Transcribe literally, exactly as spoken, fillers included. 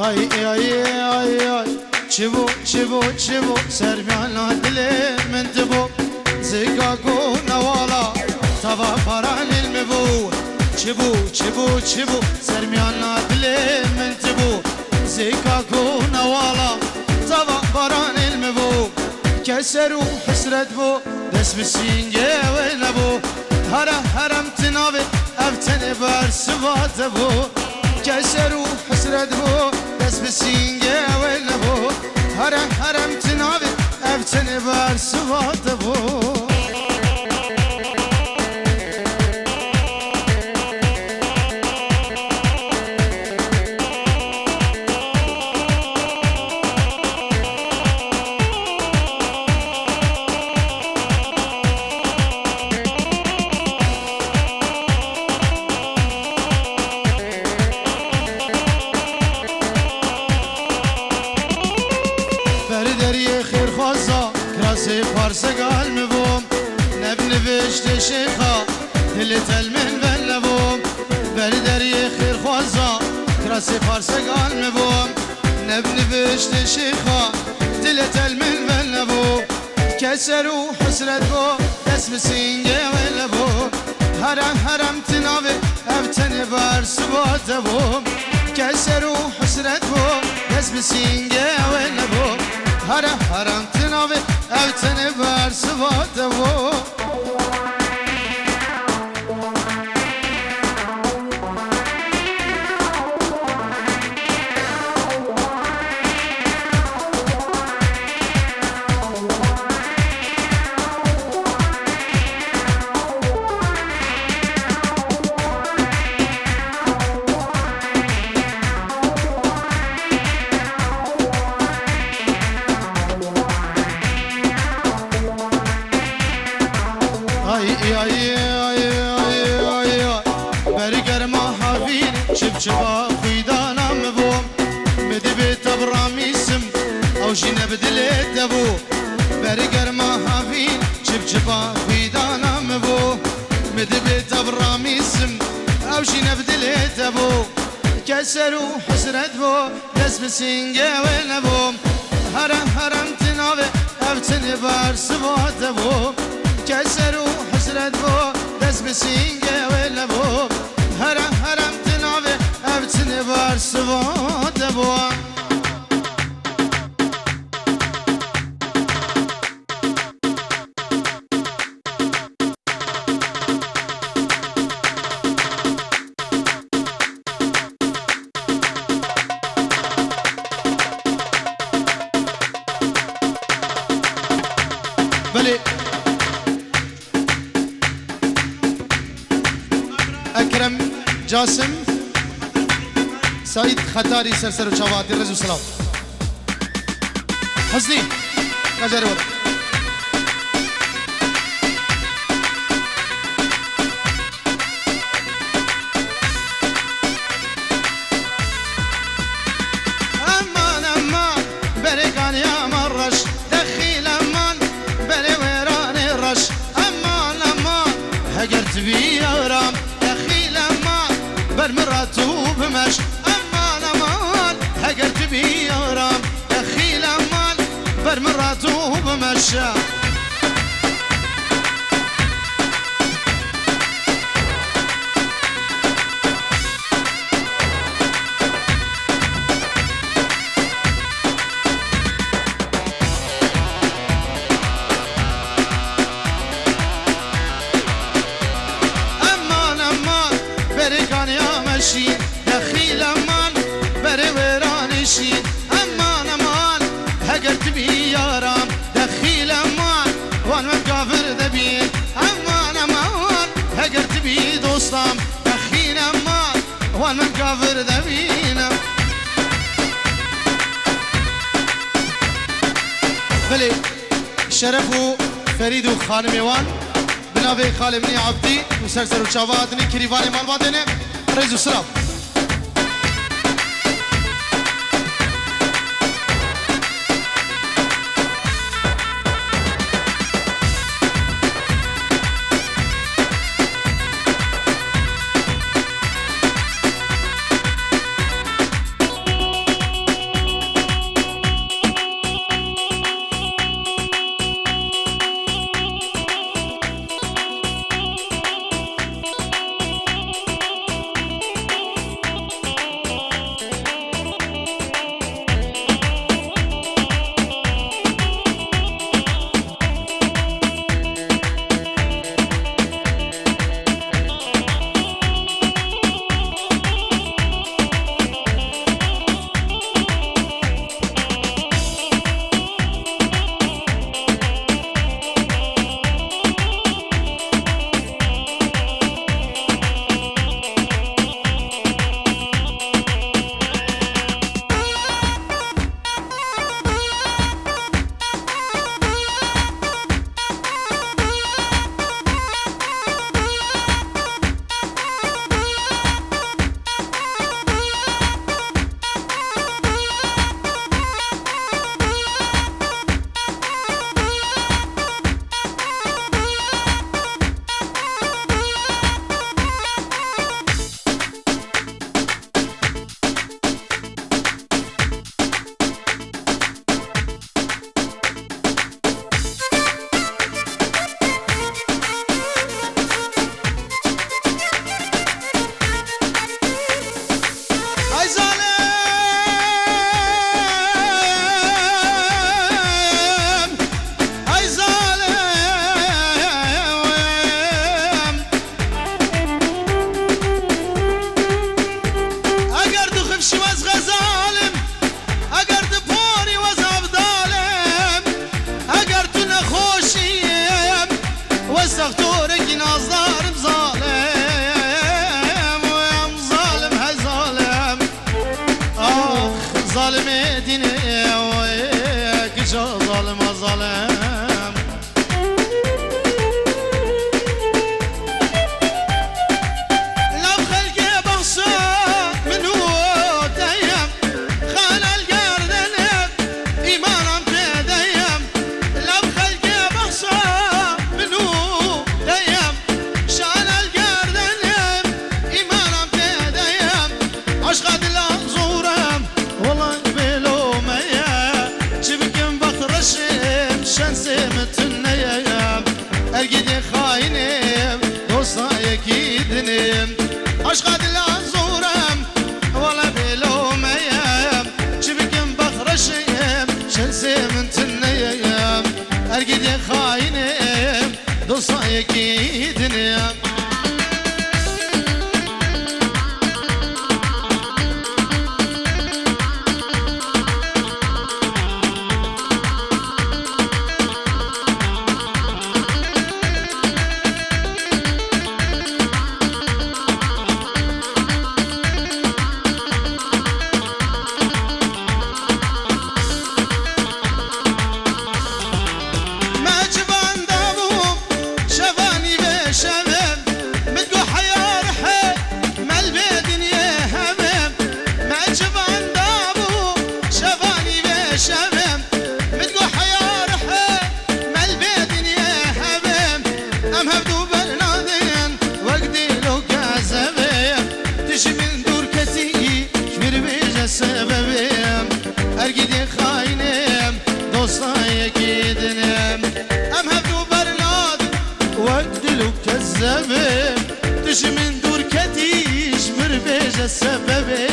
Ay, ay, ay, ay, çi bû, çi bû, çi bû, sermiyana dilê min tibû. Zika ku newala tava baranê li min bû. Çi bû, çi bû, çi bû, sermiyana dilê min tibû. Zika ku newala tava baranê li min bû. Keser û hesret bû, dest bi sîngê wê nebû. Here herem ti navê, ev tenê bersiva te bû. Keser û hesret bû, dest bi sîngê wê nebû. Here herem ti navê, ev tenê bersiva te bû. Ber deriyê xêrxwaza, kirasê parsegal mi bû. Neb niviştê şêxa, dilê tel min vel nebû. Ber deriyê xêrxwaza, kirasê parsegal mi bû. Neb niviştê şêxa, dilê tel min vel nebû. Keser û hesret bû, dest bi sîngê wê nebû. Herem herem ti navê, ev tenê bersiva te bû. Keser û hesret bû, dest bi sîngê wê nebû. Herem herem ti navê, ev tenê bersiva te bû. Ay, ay, ay, ay, ay, ay. Ber germa havîn çip çipa xwîdana mi bû. Mi dibê te biramîsim, ew jî ne bi dilê te bû. Ber germa havîn çip çipa xwîdana mi bû. Mi dibê te biramîsim, ew jî ne bi dilê te bû. Keser û hesret bû, dest bi sîngê wê nebû. Herem herem ti navê, ev tinê bersiva te bû. Keser û hesret bû, dest bi sîngê wê nebû. Herem herem ti navê, ev tinê bersiva te bû. Belê. Ekrem Casim, Saîd Xetarî ser ser û çava hatî, rêz û silav. Husnî, kajarê were. Eman, eman, berê kaniya me reş, dexîl eman, berê wêranê reş. Eman, eman, heger tu bî yaram, dexîl eman, ber min re tu bimeş. Eman, eman, heger tu bî yaram, dexîl eman, ber min re tu bimeş. Eman, eman, berê kaniya me şî, dexîl eman, berê wêranê şî. Eman, eman, heger tu bî yaram, dexîl eman, wan min kafir debîn. Eman, eman, heger tu bî dostam, dexîl eman, wan min kafir debîn. Belê, Şeref û Ferîd û xanimê wan, bi navê xalê min ê Abdî û ser ser û çava hatinê kirîvanê malbatê ne, rêz û silav. Ki nazdarim zalem, em zalem he zalem. Ax, zalimê dînê, oy, kiça zalim a zalem. Lav xelkê behsa min û te ye, xanel gerdene, îmanan pê de ye. Lav xelkê behsa min û te ye, şanel gerdene, îmanan pê de ye. Aşqa dila zorem, wela bêlo me ye. Çi bikim bext reşim, şensê min tune ye. Ergîdê xayinê, dosta yekî dinê. Aşqa dila zorem, wela bêlo me ye. Çi bikim bext reşim, şensê min tune ye. Ergîdê xayinê, dosta yekî dinê. Me civan dabû şevanî vê şevê, min got heya rihê, me li vê dinyê hevê. Me civan dabû şevanî vê şevê, min got heya rihê, me li vê dinyê hevê. Em hevdû bernadin wek dîl û kezebê. Tu ji min dûr ketî, ji min bêje sebebê. Ergîdê xayinê, dosta yekî dinê. Em hevdû bernadin wek dîl û kezebê. Tu ji min dûr ketî, ji min bêje sebebê.